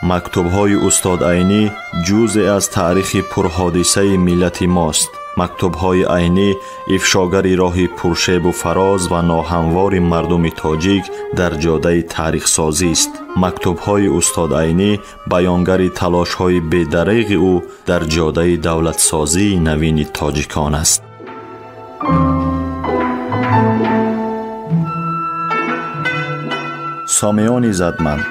Мактубҳои устод Айнӣ ҷузъе аз таърихи пурҳодисаи миллати мост. Мактубҳои Айнӣ ифшогари роҳи пуршебу фароз ва ноҳамвори мардуми тоҷик дар ҷодаи таърихсозист. Мактубҳои устод Айнӣ баёнгари талошҳои бедареғи ӯ дар ҷодаи давлатсозии навини тоҷикон аст. Сомиёни задманд,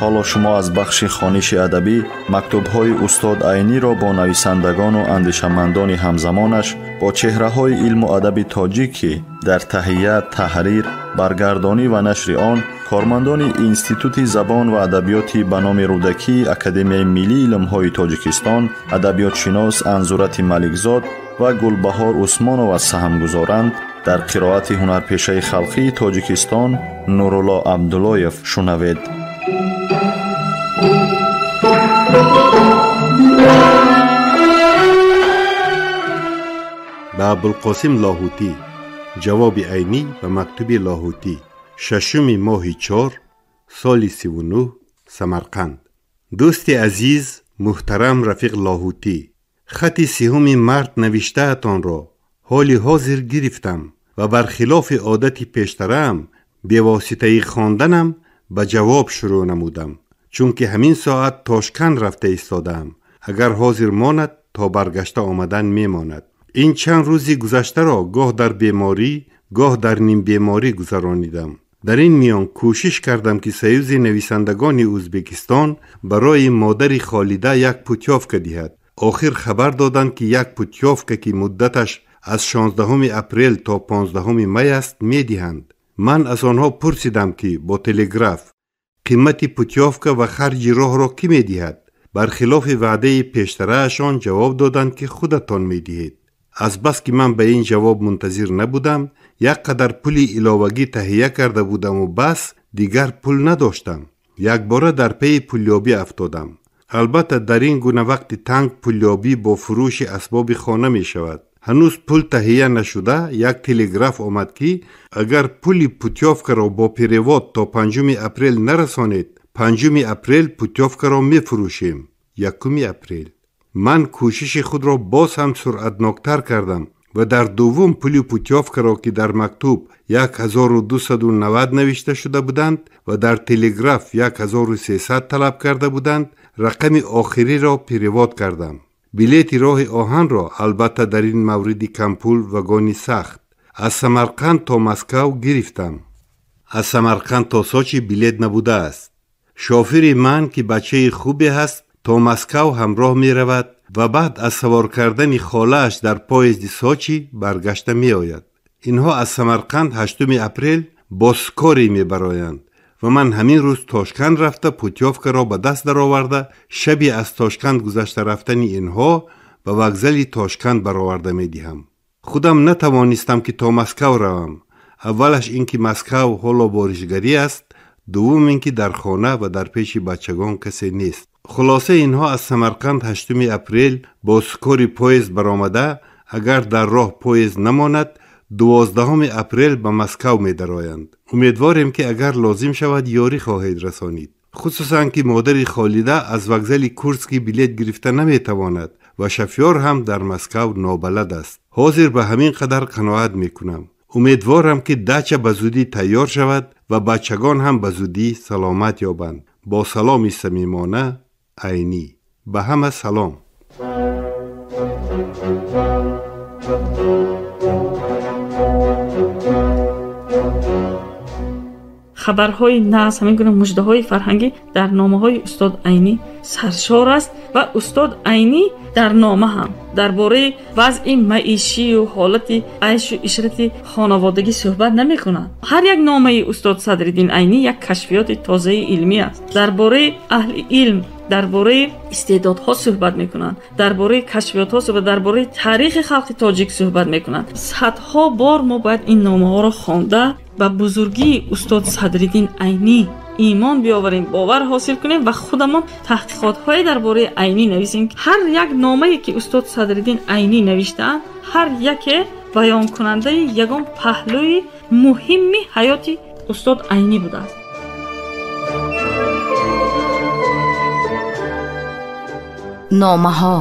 ҳоло шумо аз бахши хониши адабӣ мактубҳои устод Айниро бо нависандагону андешамандони ҳамзамонаш, бо чеҳраҳои илму адаби тоҷик, ки дар таҳия, таҳрир, баргардонӣ ва нашри он кормандони Институти забон ва адабиёти ба номи Рӯдакии Академияи миллии илмҳои Тоҷикистон, адабиётшинос Анзурати Маликзод ва Гулбаҳор Усмонова саҳм гузоранд, дар қироати ҳунарпешаи халқии Тоҷикистон Нурулло Абдуллоев шунавед. Ба Абулқосим Лоҳутӣ. Ҷавоби Айнӣ ба мактуби Лоҳутӣ. 6 моҳи 4 соли 39, Самарқанд. Дӯсти азиз, муҳтарам рафиқ Лоҳутӣ, хати 3 март навиштаатонро ҳоли ҳозир гирифтам ва бархилофи одати пештараам бевоситаи хонданам ба ҷавоб шурӯъ намудам, чунки ҳамин соат Тошканд рафта истодаам. Агар ҳозир монад, то баргашта омадан мемонад. Ин чанд рӯзи гузаштаро гоҳ дар беморӣ, гоҳ дар нимбеморӣ гузаронидам. Дар ин миён кӯшиш кардам, ки Союзи нависандагони Ӯзбекистон барои модари Холида як путёвка диҳад. Охир хабар доданд, ки як путёвка, ки муддаташ аз 16 апрел то 15 май аст, медиҳанд. Ман аз онҳо пурсидам, ки бо телеграф қимати путёвка ва харҷи роҳро кӣ медиҳад? Бархилофи ваъдаи пештараашон ҷавоб доданд, ки худатон медиҳед. Азбаски ман ба ин ҷавоб мунтазир набудам, як қадар пули иловагӣ таҳия карда будаму бас, дигар пул надоштам. Якбора дар пайи пулёбӣ афтодам. Албатта, дар ин гуна вақти танг пулёбӣ бо фурӯши асбоби хона мешавад. Ҳанӯз пул таҳия нашуда, як телеграф омад, ки агар пули путёвкаро бо перевод то 5 апрел нарасонед, 5 апрел путёвкаро мефурӯшем. 1 апрел. Ман кӯшиши худро боз ҳам суръатноктар кардам ва дар дуввум пули путёвкаро, ки дар мактуб 1290 навишта шуда буданд ва дар телеграф 1300 талаб карда буданд, рақами охириро перевод кардам. Билети роҳи оҳанро, албатта дар ин мавриди кампул вагони сахт, аз Самарқанд то Москав гирифтам. Аз Самарқанд то Сочи билет набудааст. Шофири ман, ки бачаи хубе ҳаст, то Москав ҳамроҳ меравад ва баъд аз савор кардани холааш дар поезди Сочи баргашта меояд. Инҳо аз Самарқанд 8 апрел бо скорӣ мебароянд ва ман ҳамин рӯз Тошканд рафта путёвкаро ба даст дароварда, шаби аз Тошканд гузашта рафтани инҳо ба вокзали Тошканд бароварда медиҳам. Худам натавонистам, ки то Москав равам. Аввалаш ин ки Москав ҳоло боришгарӣ аст, дуввум ин ки дар хона ва дар пеши бачагон касе нест. Хулоса, инҳо аз Самарқанд 8 апрел бо скори поезд баромада, агар дар роҳ поезд намонад, 12 апрел ба Москав медароянд. Умедворем, ки агар лозим шавад, ёрӣ хоҳед расонид. Хусусан ки модари Холида аз вокзали Курский билет гирифта наметавонад ва шофёр ҳам дар Москав нобалад аст. Ҳозир ба ҳамин қадар қаноат мекунам. Умедворам, ки дача ба зудӣ тайёр шавад ва бачагон ҳам ба зудӣ саломат ёбанд. Бо саломи самимона, Айнӣ. Ба ҳама салом. Хабарҳои нағз, ҳамин гуна муждаҳои фарҳангӣ дар номаҳои устод Айнӣ саршор аст ва устод Айнӣ дар нома ҳам дар бораи вазъи маишию ҳолати айшу ишрати хонаводагӣ суҳбат намекунад. Ҳар як номаи устод Садриддин Айнӣ як кашфиёти тозаи илмӣ аст. Дар бораи аҳли илм, дар бораи истеъдодҳо суҳбат мекунанд, дар бораи кашфиётҳо суҳбат, дар бораи таърихи халқи тоҷик суҳбат мекунанд. Садҳо бор мо бояд ин номаҳоро хонда ба бузургии устод Садриддин Айнӣ имон биёварем, бовар ҳосил кунем ва худамон таҳқиқотҳое дар бораи Айнӣ нависем. Ҳар як номае ки устод Садриддин Айнӣ навиштаанд, ҳар яке баёнкунандаи ягон паҳлӯи муҳимми ҳаёти устод Айнӣ будааст. Номаҳо,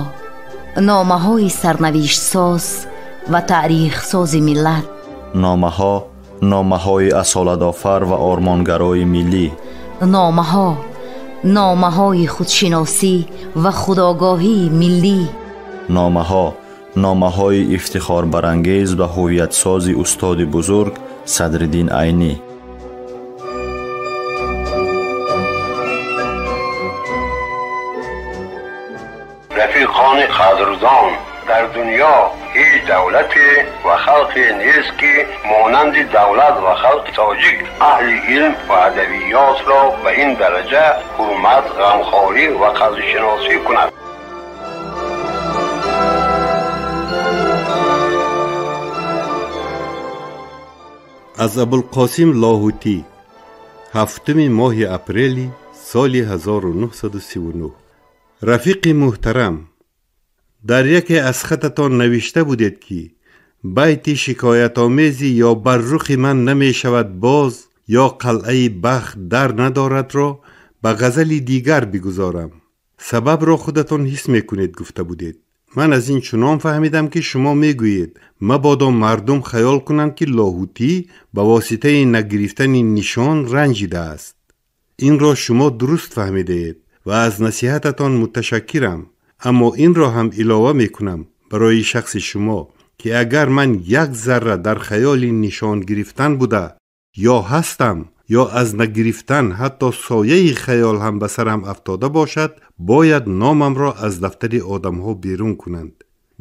номаҳои сарнавиштсоз ва таърихсози миллат. Номаҳо, номаҳои асолатофар ва ормонгарои миллӣ. Номаҳо, номаҳои худшиносӣ ва худогоҳии миллӣ. Номаҳо, номаҳои ифтихорбарангез ва ҳувиятсози устоди бузург Садриддин Айнӣ. Рафиқони қадрдон, дар дунё ҳеҷ давлате ва халқе нест, ки монанди давлат ва халқи тоҷик аҳли илм ва адабиётро ба ин дараҷа ҳурмат, ғамхорӣ ва қадршиносӣ кунад. Аз Абулқосим Лоҳутӣ, 7 моҳи апрели соли 1939. Рафиқи муҳтарам, дар яке аз хататон навишта будед, ки байти шикоятомези ё бар рухи ман намешавад боз, ё қалъаи бахт дар надорадро ба ғазали дигар бигузорам. Сабабро худатон ҳис мекунед, гуфта будед. Ман аз ин чунон фаҳмидам, ки шумо мегӯед мабодо мардум хаёл кунанд, ки Лоҳутӣ ба воситаи нагирифтани нишон ранҷидааст. Инро шумо дуруст фаҳмидаед ва аз насиҳататон муташаккирам. Аммо инро ҳам илова мекунам барои шахси шумо, ки агар ман як зарра дар хаёли нишон гирифтан буда ё ҳастам, ё аз нагирифтан ҳатто сояи хаёл ҳам ба сарам афтода бошад, бояд номамро аз дафтари одамҳо берун кунанд.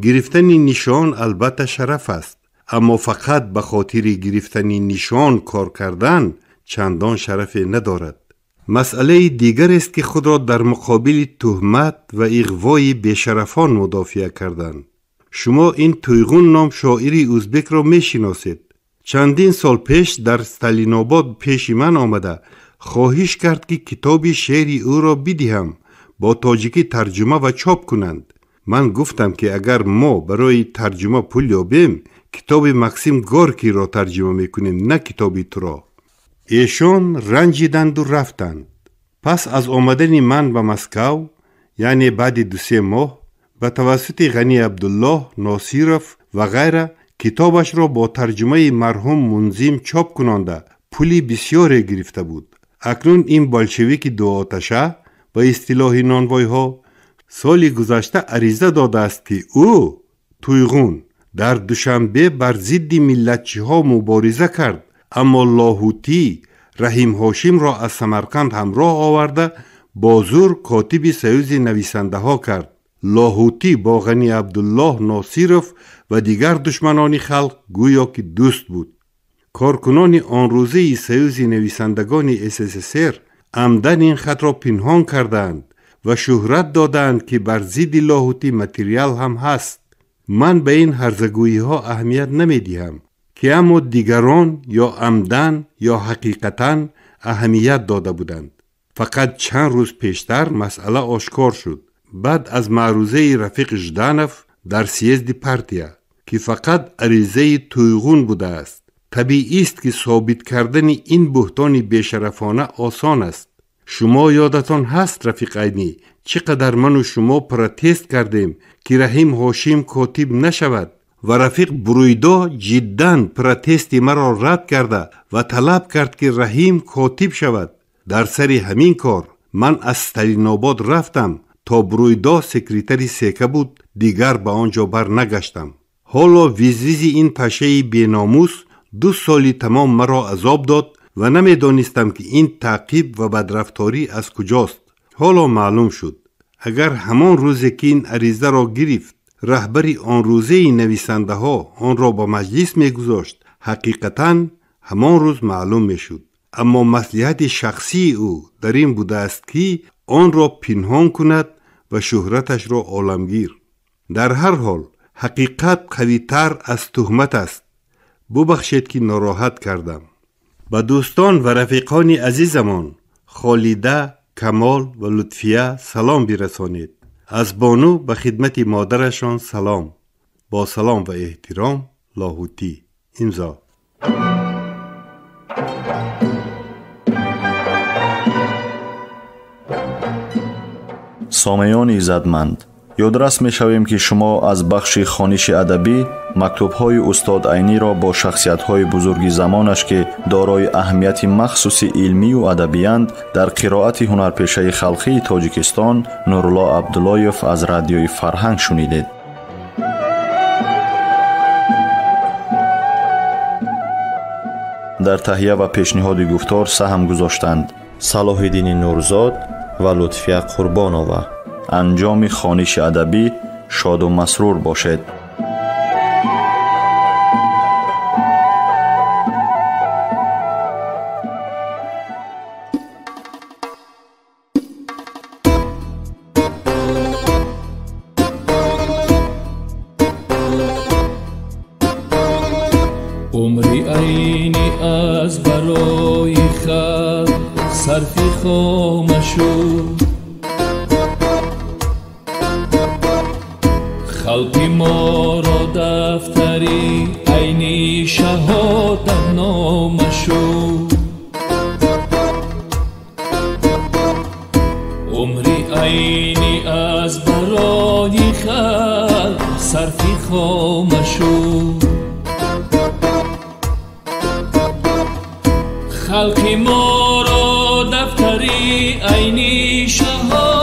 Гирифтани нишон албатта шараф аст, аммо фақат ба хотири гирифтани нишон кор кардан чандон шарафе надорад. Масъалаи дигарест, ки худро дар муқобили туҳмат ва иғвои бешарафон мудофиа кардан. Шумо ин Туйғун ном шоири ӯзбекро мешиносед. Чандин сол пеш дар Сталинобод пеши ман омада хоҳиш кард, ки китоби шеъри ӯро бидиҳам, бо тоҷикӣ тарҷума ва чоп кунанд. Ман гуфтам, ки агар мо барои тарҷума пул ёбем, китоби Максим Горкиро тарҷума мекунем, на китоби туро. Эшон ранҷиданду рафтанд. Пас аз омадани ман ба Москав, яъне баъди 2-3 моҳ, ба тавассути Ғани Абдуллоҳ, Носиров ва ғайра китобашро бо тарҷумаи марҳум Мунзим чоп кунонда пули бисёре гирифта буд. Акнун ин болшевики дуоташа, ба истилоҳи нонвойҳо, соли гузашта ариза додааст, ки ӯ, Туйғун, дар Душанбе бар зидди миллатчиҳо мубориза кард, аммо Лоҳутӣ Раҳим Ҳошимро аз Самарқанд ҳамроҳ оварда бо зур котиби Союзи нависандаҳо кард. Лоҳутӣ бо Ғани Абдуллоҳ, Носиров ва дигар душманони халқ гӯё ки дӯст буд. Коркунони он рӯзаи Союзи нависандагони СССР амдан ин хатро пинҳон кардаанд ва шӯҳрат додаанд, ки бар зидди Лоҳутӣ материал ҳам ҳаст. Ман ба ин ҳарзагӯиҳо аҳамият намедиҳам, ки аммо дигарон ё амдан ё ҳақиқатан аҳамият дода буданд. Фақат чанд рӯз пештар масъала ошкор шуд. Баъд аз маърузаи рафиқ Жданов дар съезди партия, ки фақат аризаи Туйғун будааст. Табиист, ки собит кардани ин буҳтони бешарафона осон аст. Шумо ёдатон ҳаст, рафиқ Айнӣ, чӣ қадар ману шумо протест кардем, ки Раҳим Ҳошим котиб нашавад ва рафиқ Буруйдо ҷиддан протести маро рад карда ва талаб кард, ки Раҳим котиб шавад. Дар сари ҳамин кор ман аз Сталинобод рафтам, то Буруйдо секретари сека буд, дигар ба он ҷо барнагаштам. Ҳоло визвизи ин пашаи беномус 2 соли тамом маро азоб дод ва намедонистам, ки ин таъқиб ва бадрафторӣ аз куҷост. Ҳоло маълум шуд. Агар ҳамон рӯзе, ки ин аризаро гирифт, раҳбари он рӯзаи нависандаҳо онро ба маҷлис мегузошт, ҳақиқатан ҳамон рӯз маълум мешуд. Аммо маслиҳати шахсии ӯ дар ин будааст, ки онро пинҳон кунад ва шӯҳраташро оламгир. Дар ҳар ҳол ҳақиқат қавитар аз туҳмат аст. Бубахшед, ки нороҳат кардам. Ба дӯстон ва рафиқони азизамон Холида, Камол ва Лутфия салом бирасонед. Аз Бону ба хидмати модарашон салом. Бо салом ва эҳтиром, Лоҳутӣ. Имзо. Сомиёни иззатманд, Ёдрас мешавем, ки шумо аз бахши хониши адабӣ мактубҳои устод Айниро бо шахсиятҳои бузурги замонаш, ки дорои аҳамияти махсуси илмию адабиянд, дар қироати ҳунарпешаи халқии Тоҷикистон Нурулло Абдуллоев аз радиои Фарҳанг шунидед. Дар таҳия ва пешниҳоди гуфтор саҳм гузоштанд Салоҳиддини Нурзод ва Лутфия Қурбонова. Анҷоми хониши адабӣ шоду масрур бошед. Умри Айнӣ аз барои халқ сарфи хома шуд, халқи моро дафтари Айнӣ шаҳодатнома шуд. Умри Айнӣ аз барои халқ сарфи хома шуд, халқи моро дафтари Айнӣ шаҳодатнома.